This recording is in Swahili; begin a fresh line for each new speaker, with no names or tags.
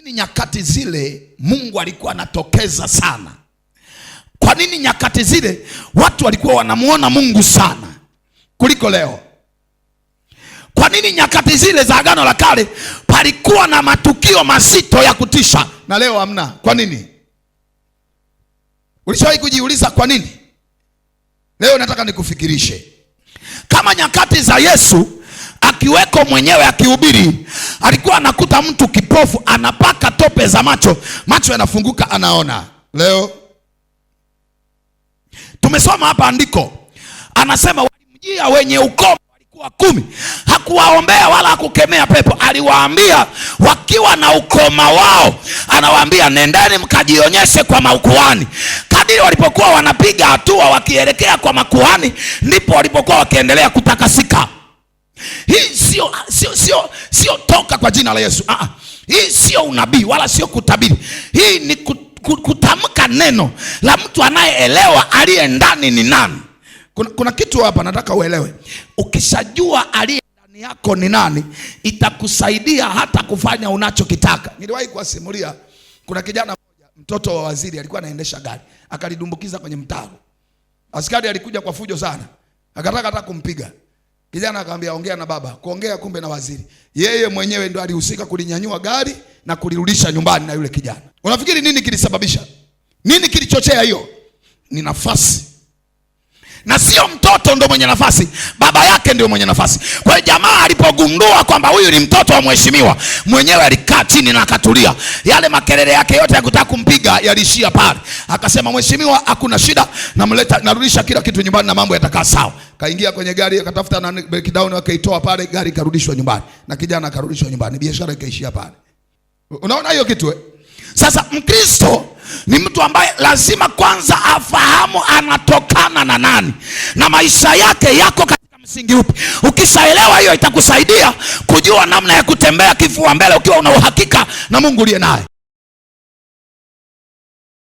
Nini nyakati zile Mungu alikuwa anatokeza sana? Kwa nini nyakati zile watu walikuwa wanamuona Mungu sana kuliko leo? Kwa nini nyakati zile za Agano la Kale palikuwa na matukio mazito ya kutisha na leo hamna? Kwa nini? Ulishawahi kujiuliza kwa nini? Leo nataka nikufikirishe. Kama nyakati za Yesu akiweko mwenyewe akihubiri, alikuwa anakuta mtu kipofu anapaka tope za macho, macho yanafunguka, anaona. Leo tumesoma hapa andiko, anasema walimjia wenye ukoma walikuwa 10, hakuwaombea wala hakukemea pepo, aliwaambia wakiwa na ukoma wao, anawaambia nendeni mkajionyeshe kwa makuhani. Kadiri walipokuwa wanapiga hatua wakielekea kwa makuhani, ndipo walipokuwa wakiendelea kutakasika. Hii sio toka kwa jina la Yesu. Hii sio unabii wala sio kutabiri. Hii ni kutamka neno la mtu anayeelewa aliye ndani ni nani. Kuna kitu hapa nataka uelewe. Ukishajua aliye ndani yako ni nani, itakusaidia hata kufanya unachokitaka. Niliwahi kuwasimulia, kuna kijana mmoja, mtoto wa waziri, alikuwa anaendesha gari, akalidumbukiza kwenye mtaro. Askari alikuja kwa fujo sana, akataka hata kumpiga. Kijana akamwambia ongea na baba. Kuongea kumbe na waziri. Yeye mwenyewe ndo alihusika kulinyanyua gari na kulirudisha nyumbani na yule kijana. Unafikiri nini kilisababisha? Nini kilichochea hiyo? Ni nafasi. Na sio mtoto ndo mwenye nafasi, baba yake ndio mwenye nafasi. Kwa hiyo jamaa alipogundua kwamba huyu ni mtoto wa mheshimiwa, mwenyewe alikaa chini na akatulia. Yale makelele yake yote ya kutaka kumpiga yaliishia pale. Akasema mheshimiwa, hakuna shida, namleta, narudisha kila kitu nyumbani na mambo yatakaa sawa. Kaingia kwenye gari akatafuta na breakdown akaitoa pale, gari ikarudishwa nyumbani na kijana akarudishwa nyumbani, biashara ikaishia pale. Unaona hiyo kitu eh? Sasa Mkristo ni mtu ambaye lazima kwanza afahamu anatokana na nani na maisha yake yako katika msingi upi. Ukishaelewa hiyo, itakusaidia kujua namna ya kutembea kifua mbele ukiwa una uhakika na Mungu uliye naye.